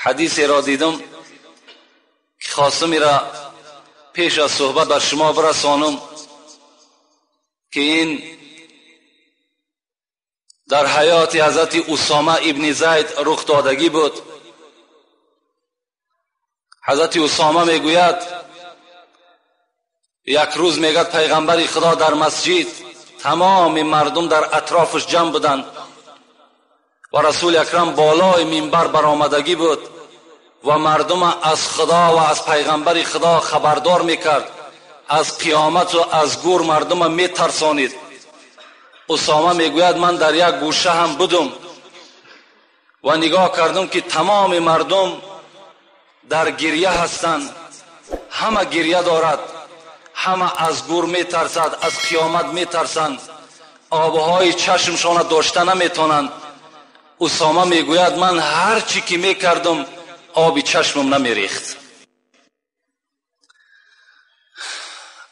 حدیثی را دیدم که خواستم را پیش از صحبت بر شما برسانم که این در حیات حضرت اسامه ابن زید رخ دادگی بود. حضرت اسامه میگوید یک روز میگد پیغمبر خدا در مسجد تمام مردم در اطرافش جمع بودند و رسول اکرم بالای منبر برآمدگی بود و مردم از خدا و از پیغمبر خدا خبردار میکرد، از قیامت و از گور مردم میترسانید. اسامه میگوید من در یک گوشه هم بودم و نگاه کردم که تمام مردم در گریه هستند، همه گریه دارد، همه از گور میترسد، از قیامت میترسند، آبهای چشمشان داشته نمیتونند. اسامه میگوید من هر چی که میکردم آب چشمم نمیریخت.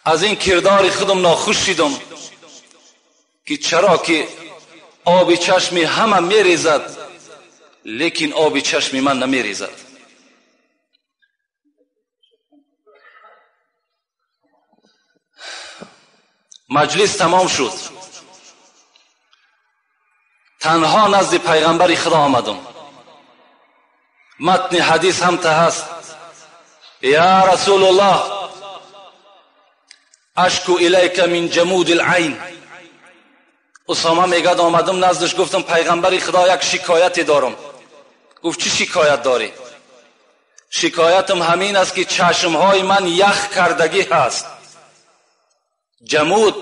از این کردار خودم ناخوش شدم که چرا که آب چشمی همه میریزد لیکن آب چشمی من نمیریزد. مجلس تمام شد، تنها نزد پیغمبر خدا آمدم. متن حدیث هم ته هست: یا رسول الله اشکو الیک من جمود العین. اسامه میگد آمدم نزدش گفتم پیغمبر خدا یک شکایتی دارم. گفت چی شکایت داری؟ شکایتم همین است که چشمهای من یخ کردگی هست. جمود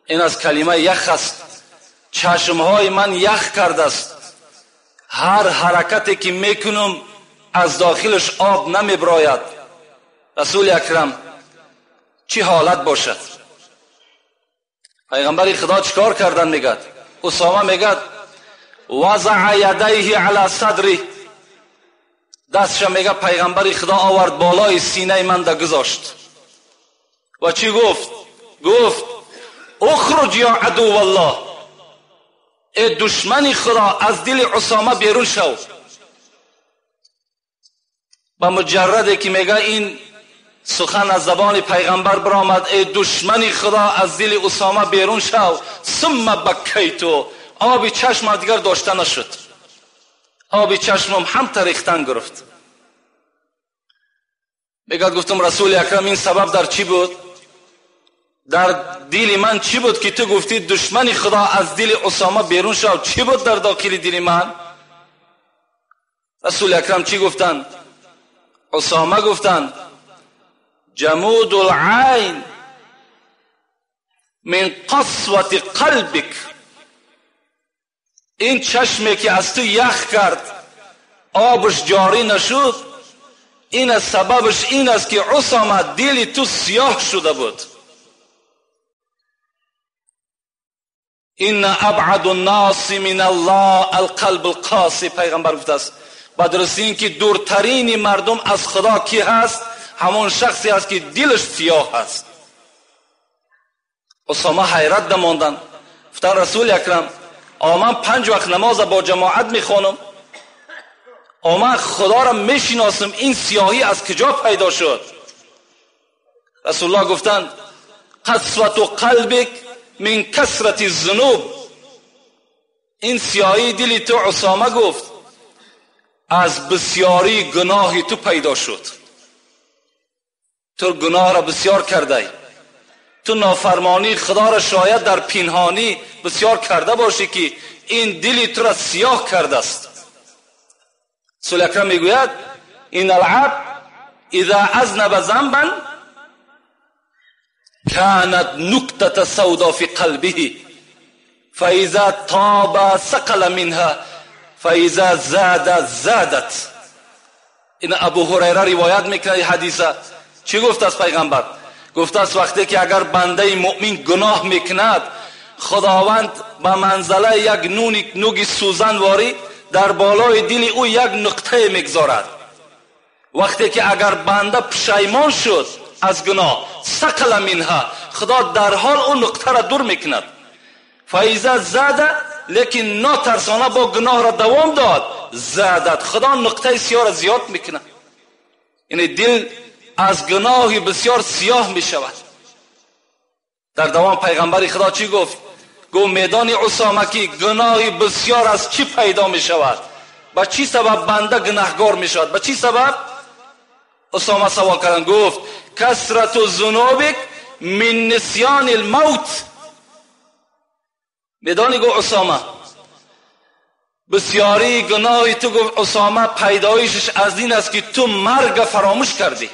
این از کلمه یخ است. چشمهای من یخ کرده است، هر حرکتی که میکنم از داخلش آب نمیبراید. رسول اکرم چی حالت باشد؟ پیغمبر خدا چیکار کردن؟ میگد اسامه میگد وضع یدیه علی صدری، دستش میگه پیغمبر خدا آورد بالای سینه من ده گذاشت و چی گفت؟ گفت اخرج یا عدو الله، ای دشمن خدا از دل اسامه بیرون شو. با مجرده که میگه این سخن از زبان پیغمبر برآمد، ای دشمن خدا از دل اسامه بیرون شو، ثم بکیتو، آب چشم دیگر داشته نشد، آب چشمم هم تریختن گرفت. میگه گفتم رسول اکرم این سبب در چی بود؟ در دل من چی بود که تو گفتی دشمن خدا از دل اسامه بیرون شو؟ چی بود در داخل دل من؟ رسول اکرم چی گفتن؟ اسامه گفتن جمود العین من قسوة قلبک، این چشمی که از تو یخ کرد آبش جاری نشد، این از سببش این است که اسامه دل تو سیاه شده بود. ان ابعد الناس من الله القلب القاسی، پیغمبر گفته است بدرست این که دورترین مردم از خدا کی هست؟ همون شخصی است که دلش سیاه است. اسامه حیرت دماندن، گفتن رسول اکرم من 5 وقت نماز با جماعت میخوانم، من خدا را میشناسم، این سیاهی از کجا پیدا شد؟ رسول الله گفتند قسوة قلبک من کثرت الذنوب، این سیاهی دل تو اسامه گفت از بسیاری گناه تو پیدا شد. تو گناه را بسیار کرده، تو نافرمانی خدا را شاید در پنهانی بسیار کرده باشی که این دلی تو را سیاه کرده است. رسول اکرم میگوید ان العبد اذا اذنب ذنبا كانت نكتة سودا في قلبه فإذا تاب سقل منها فإذا زاد زادت. این ابو هریره روایت میکنه حدیثه. چی گفت از پیغمبر؟ گفت است وقتی که اگر بنده مؤمن گناه میکند خداوند به منزله یک نوگ سوزن واری در بالای دل او یک نقطه میگذارد. وقتی که اگر بنده پشیمان شد از گناه سقل منها، خدا در حال اون نقطه را دور میکند. فایزا زاد، лекин нотарсона бо гуноҳ را دوام داد، زادت، خدا نقطه سیاه را زیاد میکنه. یعنی دل از گناهی بسیار سیاه میشود. در دوام پیغمبر خدا چی گفت؟ گفت میدانی اسامه که گناهی بسیار از چی پیدا میشود؟ با چی سبب بنده گناهگار میشود؟ با چی سبب؟ اسامه سوال کردن، گفت کثرت ذنوبک من نسیان الموت. میدانی گفت اسامه بسیاری گناهی تو، گفت اسامه پیدایشش از این است که تو مرگ فراموش کردی،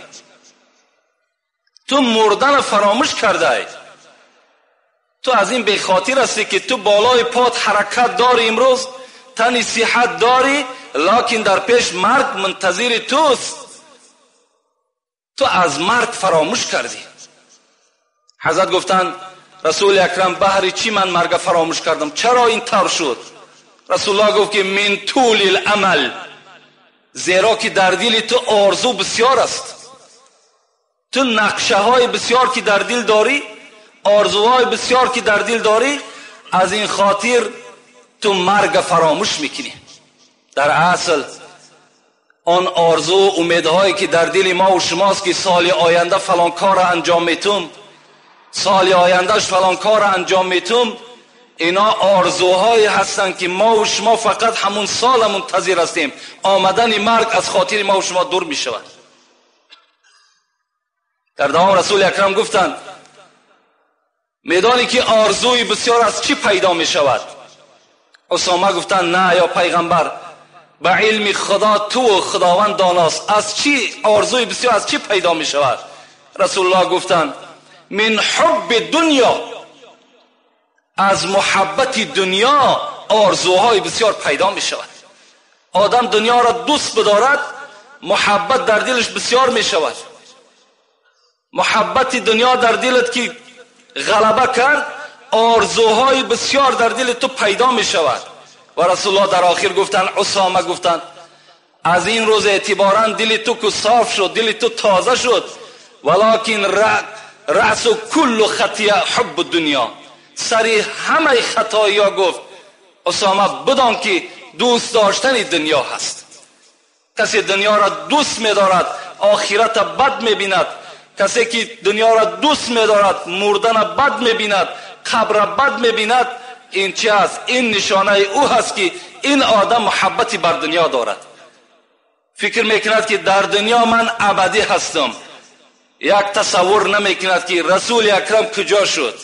تو مردن فراموش کرده، تو از این بخاطر هستی که تو بالای پات حرکت داری، امروز تنی صحت داری، لکن در پیش مرگ منتظر توست، تو از مرگ فراموش کردی. حضرت گفتند رسول اکرم بهر چی من مرگ فراموش کردم؟ چرا این طور شد؟ رسول الله گفت که من طول العمل، زیرا که در دل تو آرزو بسیار است، تو نقشه های بسیار که در دل داری، آرزوهای بسیار که در دل داری، از این خاطر تو مرگ فراموش میکنی. در اصل آن آرزو و امیدهایی که در دل ما و شماست که سال آینده فلان کار انجام میتم، سال آیندهش فلان کار انجام میتم، اینا آرزوهایی هستند که ما و شما فقط همون سال منتظر هستیم. آمدن مرگ از خاطر ما و شما دور میشود. در دوام رسول اکرم گفتند میدانی که آرزوی بسیار از چی پیدا میشود؟ اسامه گفتند نه یا پیغمبر، به علم خدا تو و خداوند داناست، از چی آرزوی بسیار از چی پیدا میشود؟ رسول الله گفتند من حب دنیا، از محبت دنیا آرزوهای بسیار پیدا می شود. آدم دنیا را دوست بدارد، محبت در دلش بسیار می شود. محبت دنیا در دلت که غلبه کرد، آرزوهای بسیار در دل تو پیدا می شود. و رسول الله در آخر گفتند، اسامه گفتند از این روز اعتبارا دل تو که صاف شد، دل تو تازه شد، ولکن رأس کل خطیه حب دنیا، سری همه خطایی ها گفت اسامه بدان که دوست داشتن دنیا هست. کسی دنیا را دوست می‌دارد آخرت بد می‌بیند، کسی که دنیا را دوست می‌دارد مردن بد می‌بیند، قبر بد می‌بیند. این چی است؟ این نشانه او هست که این آدم محبتی بر دنیا دارد. فکر میکند که در دنیا من ابدی هستم، یک تصور نمیکند که رسول اکرم کجا شد،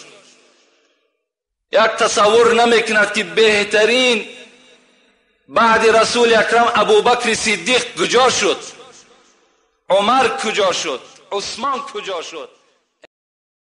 یک تصور نمیکند که بهترین بعد رسول اکرم ابوبکر صدیق کجا شد، عمر کجا شد، عثمان کجا شد.